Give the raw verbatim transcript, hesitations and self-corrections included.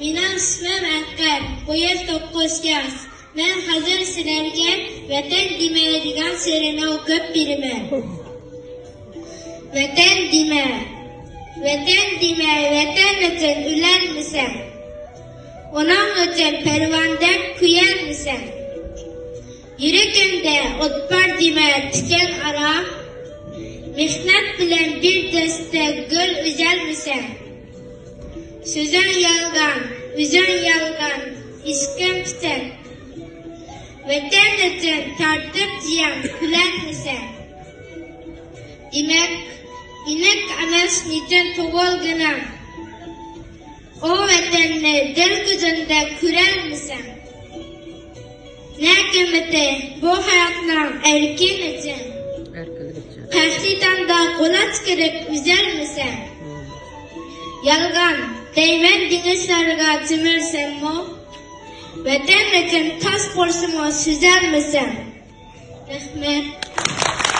مېنىڭ ئىسمىم ئەنقەر، بۇ يىل توققۇز ياش. مەن ھازىر سىلەرگە ۋەتەن دېمەيدىغان سېرىنو كۆپ بېرىمەن. ۋەتەن دېمە، ۋەتەن دېمە، ۋەتەن ئۈچۈن ئۆلەلمىسەڭ، ئۇنىڭ ئۈچۈن پەرۋانىدەك كۆيەلمىسەڭ. يۈرىكىمدە ئوت بار دېمە تىكەن ئارا، مېھنەت بىلەن بىر دەستە گۈل ئۈزەلمىسەڭ. سۆزۈڭ يالغان، ئۆزۈڭ يالغان، ئىشقىڭ پىچەك. ۋەتەن ئۈچۈن تارتىپ زىيان كۈلەلمىسەڭ. دېمەك، ئېنىق ئەمەس نېچۈن تۇغۇلغىنىڭ. ئۇ ۋەتەننى دىل كۆزۈڭدە كۆرەلمىسەڭ. نە قىممىتى بۇ ھاياتنىڭ ئەركىن ئۈچۈن؟ قەھرىتاندا قۇلاچ كىرىپ ئۈزەلمىسەڭ. يالغان دەيمەن دېڭىزلارغا چۆمۈلسەممۇ، ۋەتەن ئۈچۈن تاش قورسىمۇ سۈزەلمىسەڭ. رەھمەت.